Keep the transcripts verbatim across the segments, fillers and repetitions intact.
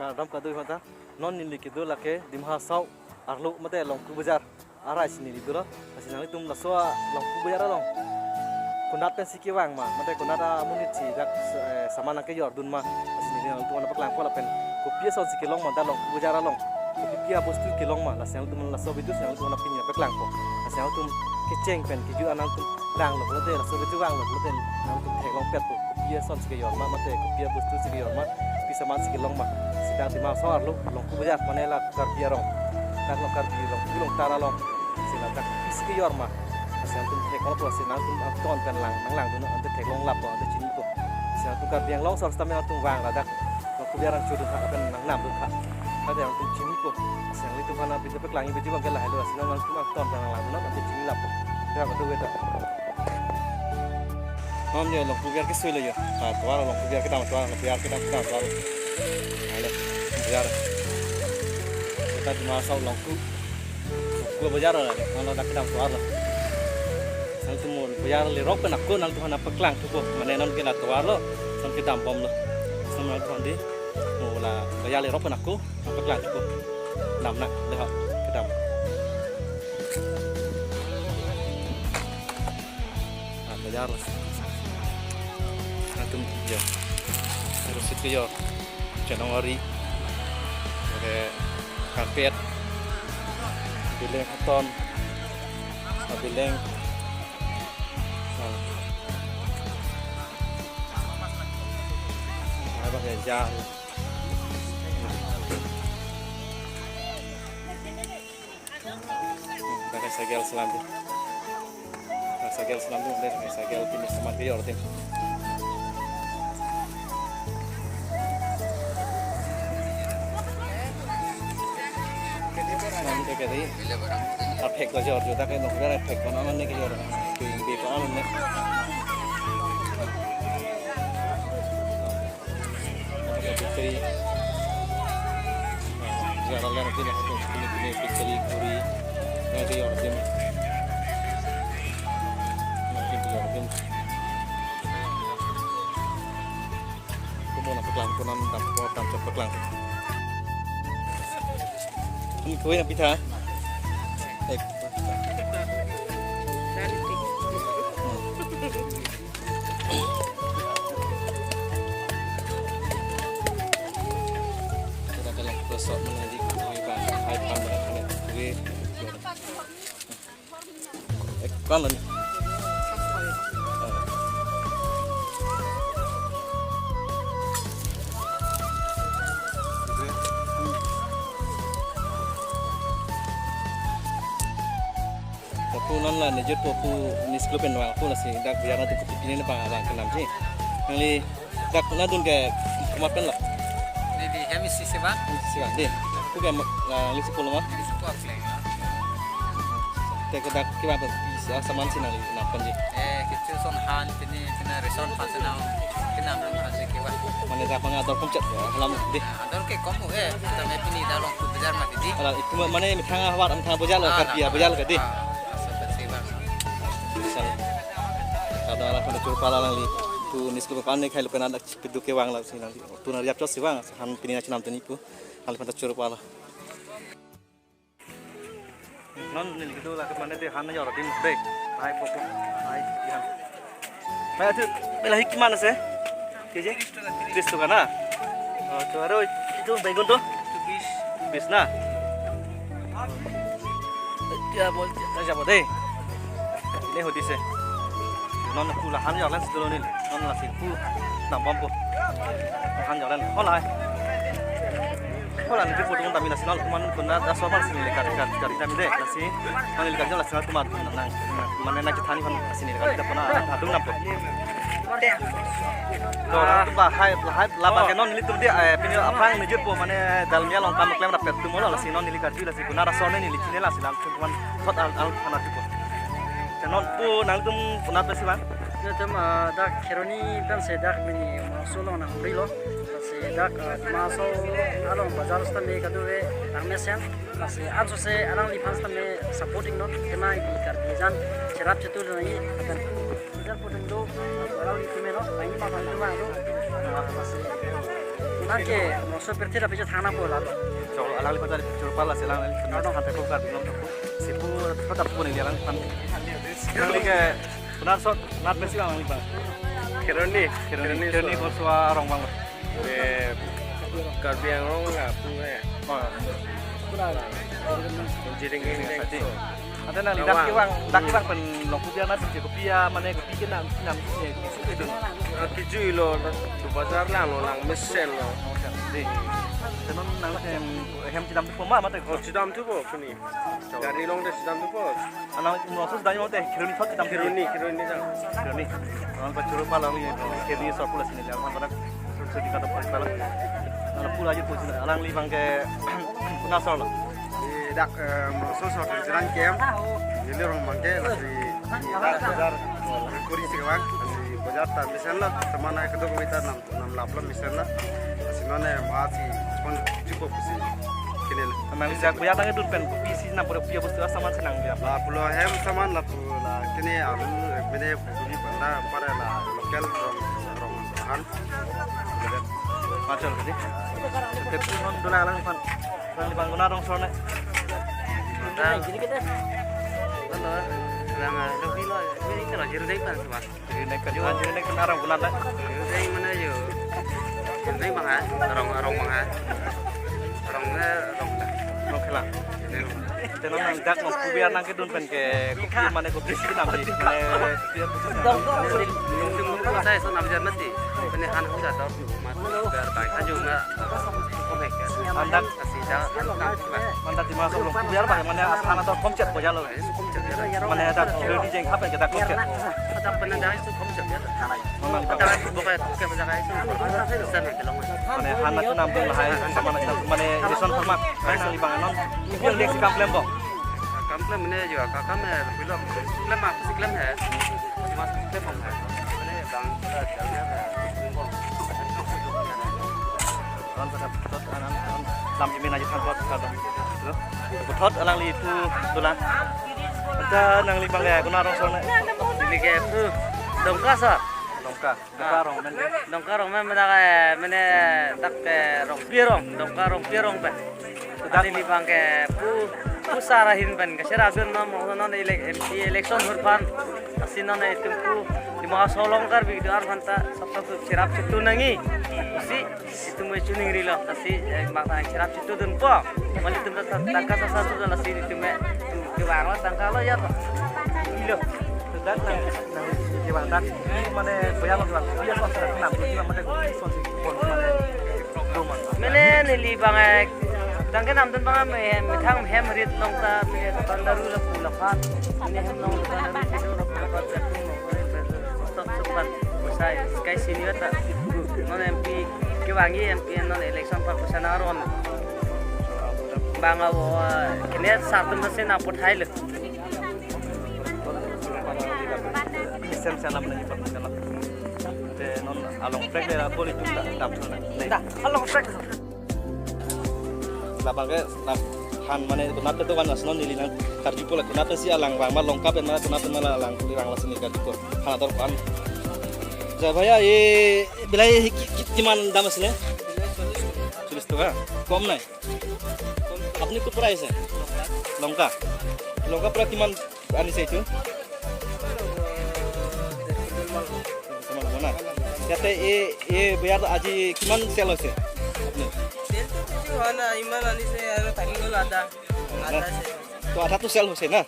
Kardom kadokave aphanta, non neli kedo lake Dima Hasao arlo mate Longku Bazar arai si neli dolo. Lasi nanglitum laso Longku Bazar along konat pensi kevang ma, mate konat amonit si dak, eh, saman nangkejordun ma, lasi neli nanglitum aphan paklangpo lapen kopi asonsi kelong ma dak Longku Bazar along, kopi kopi abostu kelong ma, lasi nanglitum laso video si nanglitum aphan pini paklangpo. Lasi nanglitum kecheng pen kejut an nanglitum langlo pulote, laso video vanglo pulote nanglitum theklongpetpo, kopi asonsi kejor ma, mate kopi abostu si kejor ma, kopi saman si kelong ma. Si dak Dima Hasao arlo Longku Bazar mane la Karbi arong, dak along Karbi along, Longtar along, si ladak kopisi kejor ma, si nanglitum theklongpo, si nanglitum angton pen lang, nanglangdun ante theklonglappo, ante chinipo. Si nanglitum Karbi Anglong asor sitame nanglitum vang ladak Longku Bazar nangchodun tha pen nangnamdun tha, ante nanglitum chinipo. Si nanglitum aphan video paklangji abang ke lahelo, si nanglitum angton pen nanglangdun ante chinilappo. Dak adu beda. Non yo Longku Bazar kesoilo yo. Ah, tovar Longku Bazar kedam tovar, Longku Bazar kedam kedam tovar. Halo, Bazar. Kita Dima Hasao Longku. Longku Bazar la, non dak kedam tovar la. Nanglitum mo bazar lerok pen ako nanglitum aphan paklangthupo. Mane non ke la tovar lo, non kedambomlo. Nanglitum aphan di mo la bazar lerok pen ako nangpaklangthupo. Damnang, dei ho, kedam. Ah, bazar. Nanglitum yo. Terus itu yo. Chenong ari. Oke, karpet. Bileng haton. Ah, bileng. Ah. Apa ya, jar. Pakai segel selam dei. Pakai segel selam dei, pakai segel pini semat ke yor dei. Nanti ke dei. Apek ko jor juta ke nong kare apek ko nang ne ke yor. Pin bi ko nang ne. Ada bakery. Jalan lain nanti lah tu, ini, ini bakery, guri. Nanti order. Nanti order. Kamu nak paklang, kamu nak dam, kamu dam cepat paklang. Ini kue nak pita? Eh. Kita kalau gosok menjadi kue bang, hai pan banget kena kue. Eh, kan lagi. Lapu non la nejut po pu nisklo pen vangpo, lasi dak biar nanti kopi pini nangpavang kenam si. Nangli dak nadun ke komat pen lo? Neli hem isi si vang. Isi vang dei. Pu ke ma-, nangli si pulo ma? Neli si pulo kleng. Te ke dak kevang pen pisa saman si nangli kenam pen si. Eh, kecho ason han pini, pini reson pasenau. Kenam pen si kevang. Mane dak pang ador komchet ya, halam dei. Ador ke kom eh, kita me pini dak Longku Bazar mati dei. Ala, itu ma-, mane methang ahavar, methang bazar lo, ah, Karbi, ah, bazar lo ke dei. Ah, asal kecil bang. Misal, kadang ala pada churu pala nangli, tu nisklo pen ne khai lo pen adak kedo kevang lasi nangli. Tu nang riap chot si vang, han pini nangchenam teni pu, nangli pada churu pala. Non neli kedo lake mane dei han yor adim dei. Hai popo. Hai, yan. Hai, atu, lahai kiman ase? Keji? Tris toka na? Oh, to aro itu baigun to? Bis. Bis na? Dia bol, dia jabo dei. Ini hodi se. Non aku la han yor lens dolo neli. Non lasi pu nang bompo. Han yor lens. Hola. Hola, neli photo kami lasi non, kuman kuna da so mal si neli kar, kar, kar kami dei. Lasi non neli kar lasi non kuman nang, mane nangkethan aphan lasi neli kar da pona adung nampo. To, nangtum ba hai, hai, laba ke non nelitum dei, eh, pini aphrang nejut po mane Dalmia along kam klem rapet tum lo, lasi non neli kar lasi kuna da so neli chine lasi nangtum kuman thot al, al kana tupo. Te non pu nangtum kuna pensi vang? Nangtum, ah, dak Kheroni pensi dak pini Umrangso along nang ri lo. Lasi dak, ah, Dima Hasao along bazar sitame kadokave nang mesen. Lasi ansose alangliphan sitame supporting non. Tema i Karbi jan cherap chetu nangji. Pen pu bazar pu dengdo. Alanglitum lo. Aini ma phan tu ma lo. Ah, lasi Nangke, mongso pirthe ta pijat thang nangpo la. So, alangli pata churpal la selang, nang thang thang pekar binom thang. Sipu thot ap pun ini alang pan. Alangli ke benar sot, benar besi alangli bang. Kheroni, Kheroni, Kheroni Kheroni so. Korsua arong bang. Eh, Karbi Anglong la pu eh. Oh. Jiring ini Sati. Ada nang dak kevang, dak kevang pen Longku Biar na pije kopi ya, mane kopi ke nam, nam, eh, kopi itu. Ah, kejui lo, tu bazar lang lo, lang mesen lo. Oh, ya. Di. Tenon nang hem, hem chidam thupo ma, mate. Oh, chidam thupo, kuni. Gari along te chidam thupo. Anang mongso chidam mate, Kheroni thot chidam thupo. Kheroni, Kheroni jang. Kheroni. Anang pachuru palang ye, Kheroni sopula sini, anang pada sudi kata palang. Anang pula aja pusi, alangli bang ke, kuna solo. Di dak, eh, mongso so Jirang kem. Neli rong bang ke, lasi, bazar, kuri si bang, lasi bazar ta mesen lo, teman ai kedok kita nam, nam lap lo mesen lo. Lasi none masi pon cukup si. Kini lo. Nang jak buya tang dun pen kopi si nam pura puya bostu asaman senang dia. La pulo hem saman la pu la kini alu mene puri banda para la local rong rong han. Macam tadi. Tapi pun non dula lang pan. Lang di bang kuna rong sone. Lang. Halo. Lang, ah, lebih lo. Ini kalau jiru dai pan semua. Jiru dai kan, jiru dai kan arong kuna ta. Jiru dai mana yo? Jiru dai bang ha? Arong, arong bang ha? Arong na, arong ta. Arong khela. Ini arong. Tenon nang dak Longku Biar nang kedun pen ke kopi mane kopi si nam di mane. Itu menurut saya so nam jar mati. Ini han huja tau mas jar bai kan juga. Andak. Andak di masa Longku Biar bagaimana asana atau komcet ko jalo. Mane ada di jeng apa kita komcet. Ada pernah dari itu komcet ya. Mana kita bukan komcet jaga itu. Sana ke long. Mane hana tu nam tu lahai sama na mane reson sama. Mana di bang non. Yang dia si kam klem bong. Kam klem ini juga kakam ya film. Klem apa sih klem ya? Mas klem apa? Ini bang kita jalan ya. Lam kata puthot anan, anan, lam jimin aja than puthot kata. Puthot alangli pu dolang. Anta nangli bang ya, kuna rong sone. Neli ke pu Dongka sir. Dongka. Dongka rong men. Dongka rong men, mene, mene, dak ke Rongpi arong, Dongka Rongpi arong pen. Dak neli bang ke pu, pu sar ahin pen, ke sera dun ma mo non elek-, M P election hur pan. Lasi non itum pu, di ma solong kar big do ar phanta, sab sab cherap chetu nangji. Lasi itum mai chuning rilo, lasi, eh, mak na cherap chetu dunpo. Mali itum ta tangka sasa tu lasi itum mai, itum kevang lo tangka lo ya. Ilo. Dak nang, nang kevang dak. Mane koya lo kevang. Iya so sa nam tu mane ko so si pon mane. Mane neli bang eh, tangke nam dun bang eh, methang hem rit long ta, me ton daru la pu la phan. Mane hem long ta, daru si do la pu la phan. Stop supan. Sai, sky senior ta. Non M P kevangji M P non election pa kusa na ron. Bang avo, kene sar tum na se na pothai le. Sen sen lam lagi pernah kena. Te non along prek le la boli tum ta dap sana. Da, along prek. Labang ke, la han mane kunat tu kan asnon neli nang karjupo la kunat si alang bang ma Longka pen ma kunat pen ma la alang kuli rang la sini karjupo. Han ator kan. Jai bhaiya, ye bilai ki, ki, kiman dam asle? Challis toka. Kom nai. Apni kut pora aise? Longka. Longka pora kiman anise itu? Kiman mana? Yate e, e, bhaiya aji kiman sale hoise? Apni? Sale to কিছু হোৱা নাই, ইমান আনিছে আৰু থাকি গ'ল আধা। আধা আছে। To adha to sale hoise na?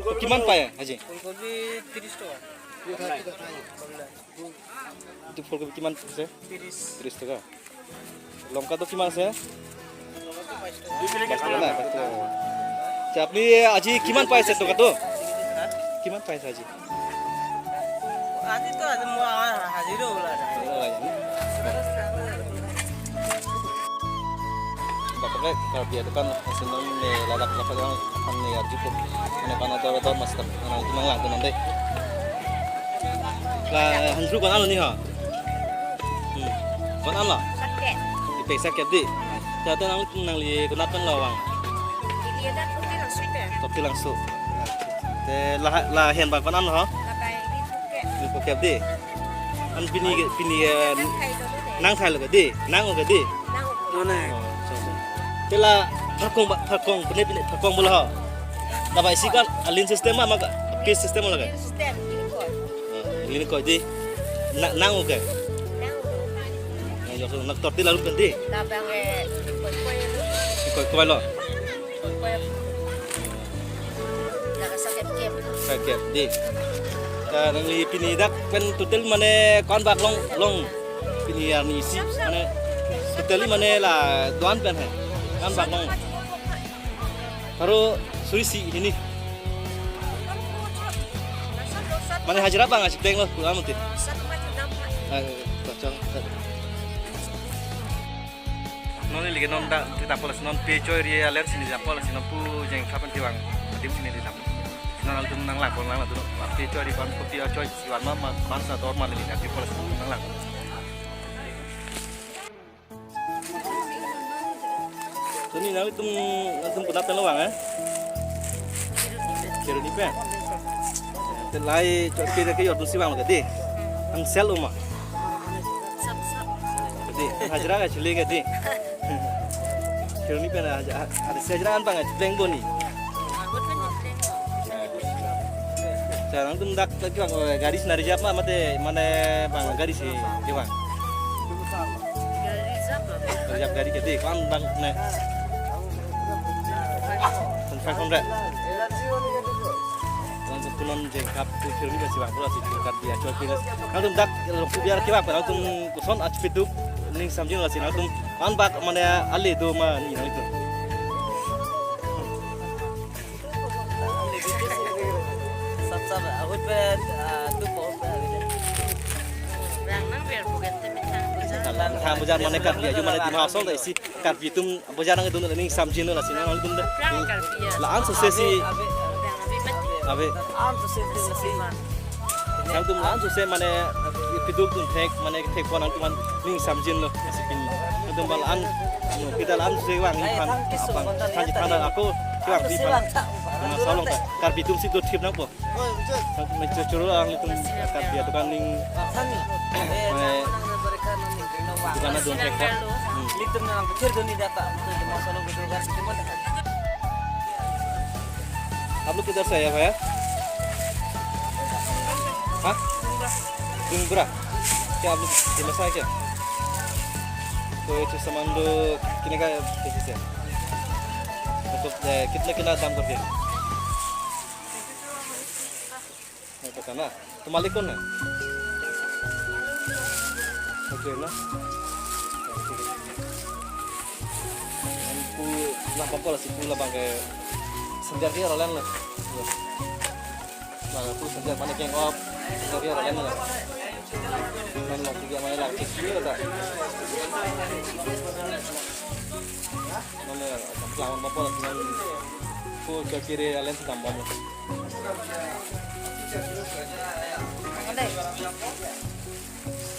To kiman paye aji? ফুলকবি ত্ৰিশ টকা। কম নাই। Itu ফুলকবি kiman ase? ত্ৰিশ। ত্ৰিশ toka. Longka to kiman ase? Pas toka na, pas toka. Acha, apni aji kiman paise toka to? Ha? Kiman paise aji? Aji to aji mo awa hajira ola. Ola aji na? Bapak ke kalau dia depan hasil non me ladak ladak yang akan ne arjupo. Mane bang ador ador mas tam, mane itu nang lang tu nang dei. La hanjru ko-an lo ni ha? Hmm. Ko-an lo? Sat kep. Ipe sat kep dei. Tata nang nangli kunat pen lo vang? Ili ada Topi Langso te. Topi Langso. Te la, la hen bang ko-an lo ha? Labai ini kep. Ini ko kep dei. An pini ke, pini ke. Kan khai dolo dei. Nang thai lo ke dei, nang o ke dei. Nang o. Nang nang. Oh, so, so. Te la pharkong ba, pharkong, pine pine pharkong bola ho. Dabai si kan, a line system ma, ma ka, piece system lo ke? Line system, line koi. Oh, line koi dei. Na, nang o ke? Nang o. Nang jok so, nang torti lalu kan dei. Labang eh, koi koi lo. Koi koi lo. Koi koi. Laka sakep kep. Sakep dei. Ta nangli pini dak pen total mane ko-an bak long, long. Pini arni isi mane totally mane la do-an pen he. Ko-an bak long. Pharo suri isi hini. Mane hajira bang asi pleng lo, ko-an mati. Ah, kocong. Non neli ke non dak, dak pola si non pe choi ri aler si neli dak pola si non pu jeng kapan tiwang. Adim si neli dak. Non altum nang lang, nang lang tu. Pe choi ri pan kopi a choi si wan ma, ma, pan sa dor ma neli dak pola si nang lang. Tuni nangtum, nangtum punap pen lo bang, eh? Kero ni pen. Te lahai chot pe ke yor dunsi bang ke dei. Ang sel uma. Dei, hajira ke chile ke dei. Kero ni pen haja-, ada si hajira an bang pleng boni. Sa nangtum dak dak bang, eh, gari si nang reserve ma mate mane bang gari si ke bang. Reserve gari ke dei, ko-an bang ne. Five hundred. Langsung punon jeng kap tu kilo ni si bang, pura si kat dia choi kilo. Nangtum dak lo ku biar ke bang, nangtum koson achipiduk ning samjin lasi nangtum ko-an bak mane ale do ma ni nangtum. Sap sap ahut pen, ah, tu po pe. Bang nang ber bukan te methang bojar. Methang bojar mane Karbi aju mane Dima Hasao ta isi Karbi atum bojar nangdun ning samjin lasi nangtum de. Bang Karbi ya. La-an sose si. Bang abi mati. Abi. An sose si. Nangtum la-an sose mane piduk dun thek mane thek pon nangtum an ning samjin lo si pini. Nangtum ba la-an, no, kita la-an sose bang ni phan, bang thanji phan ako ke bang ni phan. Dima Hasao along ta Karbi atum si do thip nangpo. Nangtum me choro choro ang itum Karbi atum kan ning, eh, dukan adun thek po. Hmm. आप लोग किधर से आए हैं भैया? हाँ? डुंगरा। क्या आप लोग दिमासा है क्या? तो ये तो सामान लो, कितने का है, कैसे से? मतलब, ए, कितना, कितना दाम करके? नहीं पता ना। तो मालिक कौन है? ओके ना? Pu labang ko lasi pu labang ke sendiri dia rolan lo. Nah, pu sendiri mana keng op, sendiri dia rolan lo. Mana lagi dia mana lagi kecil ta. Mana labang ko lasi pu kiri alen sedang bom.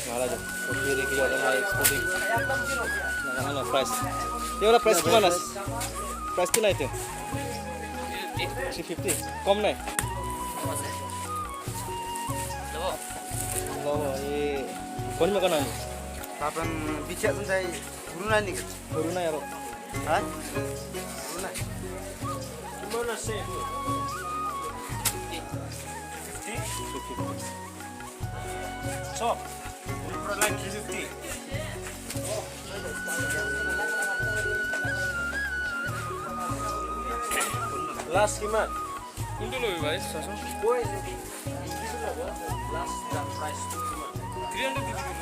Mahala jo. Kopi ri ke jo, ada naik kopi. Nah, ano, price. Ye wala price kimana? Price kinai te? Three fifty. Kom nahi? Lo, ye. Kon ma kana? Kapan bichak suntai guru nani ke? Guru nai aro. Ha? Guru nai. Kimana se? Fifty? Fifty. So, for like three fifty. Last কিমান? কোনটো ল'বি ভাই, চাচোন। Last price কিমান? Three hundred দি দিবি।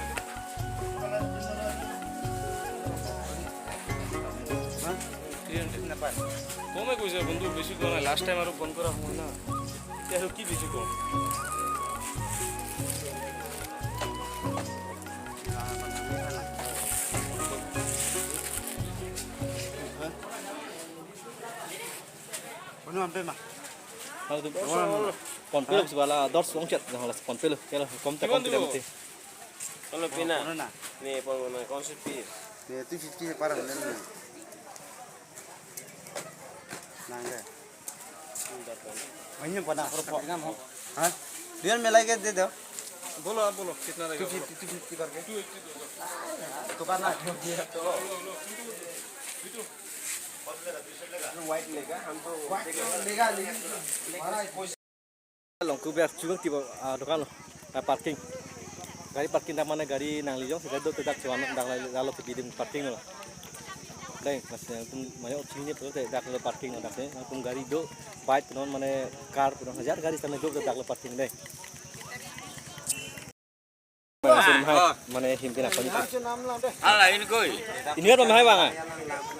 হা? Three hundred নাপায়। কমে কৈছে বন্ধু, বেছি কোৱা নাই। Last time আৰু বন্ধ কৰা সময় না। এতিয়া আৰু কি বেছি কম? Ano ampe ma? Phone pe lo, bala dos long chat, phone pe lo, kelo kom ta kom ta mati. Ano pina? Ano na? Ni pon na, kung si pi? Ni two fifty para na. Nang de. Mainnya pada apa po? Ha? Dia melai ke de do. बोलो, आप बोलो, कितना रहेगा? To fifty, to fifty करके। To eighty दो। तो करना है। चलो। वाइट लेगा, हम तो वाइट लेगा, लेकिन हमारा कोई Longku biar chungang tiba, ah, dukan lo, ah, parking. Gari parking dak mane gari nangli jongsi gari do te dak chuan dak la, la lo te bidim parking lo. Dei, mas nangtum mayo chini pulote dak lo parking lo dak te. Nangtum gari do, bike non mane car non hajar gari tame do dak lo parking dei. Mane sim hai, mane him pina koni. Ala, ini koi. Ini apa mahai bang?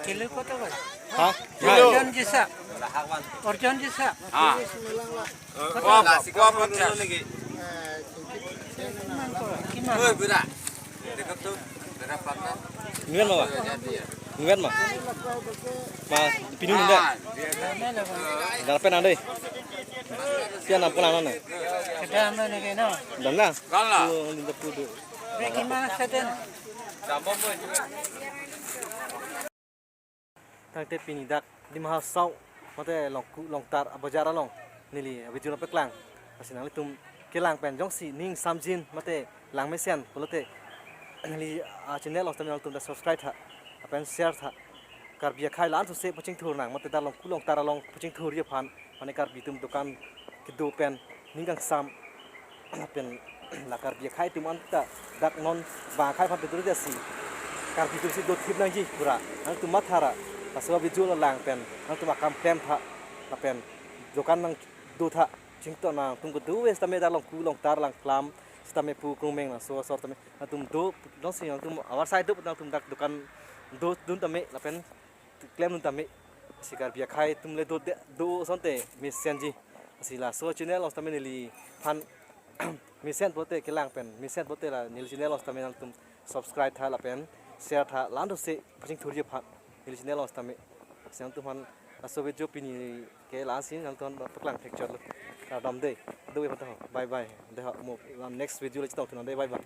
Kilo kota, bang? Ha? Kilo. Orjon jisa. Orjon jisa. Ah. Kota. Kua, kua, kua, kua. Kiman ko? Kiman? Oi, bura. Dekat tu. Berapa? Nuan ma, bang? Nuan ma? Ma, pinu nunda. Ah, dia. Dana pen ande. Sian nampun anan na. Kedam na ke no. Dam na. Kala. Oh, ini dah pudu. Bagi mas seten. Tangte pini dak Dima Hasao mate Longku Longtar abajar along neli video lo paklang. Lasi nanglitum kelang pen jongsi ning samjin mate lang mesen pulote neli, ah, channel lo tame nangtum dak subscribe tha, lapen share tha. Karbi akhai la-an sose pachingthur nang mate dak Longku Longtar along pachingthurji aphan mane Karbi atum dukan kedo pen ning kangsam pen la Karbi akhai atum anta dak non bang akhai aphan kedo jasi Karbi atum si dothip nangji pura nangtum mathara laso video lo lang pen nangtum akam klem tha lapen dukan nangdo tha chingto nangtum kedo wes tame dak Longku Longtar Langklam sitame pu krungmeng laso asor tame nangtum do jongsi nangtum avar sai do nangtum dak dukan do dun tame lapen klem dun tame si Karbi akhai atum le do de, do asonte mesenji. Si laso channel lo tame neliphan mesen pulote kelang pen mesen pulote la neli channel lo tame nangtum subscribe tha lapen share tha la-an sose pachingthurji aphan neli channel lo tame. Si nangtum aphan laso video pini ke la-an si nangtum paklang picture lo. Kardom dei. Do we photo. Bye bye. Dei ho mo next video lo chetong thunang dei. Bye bye.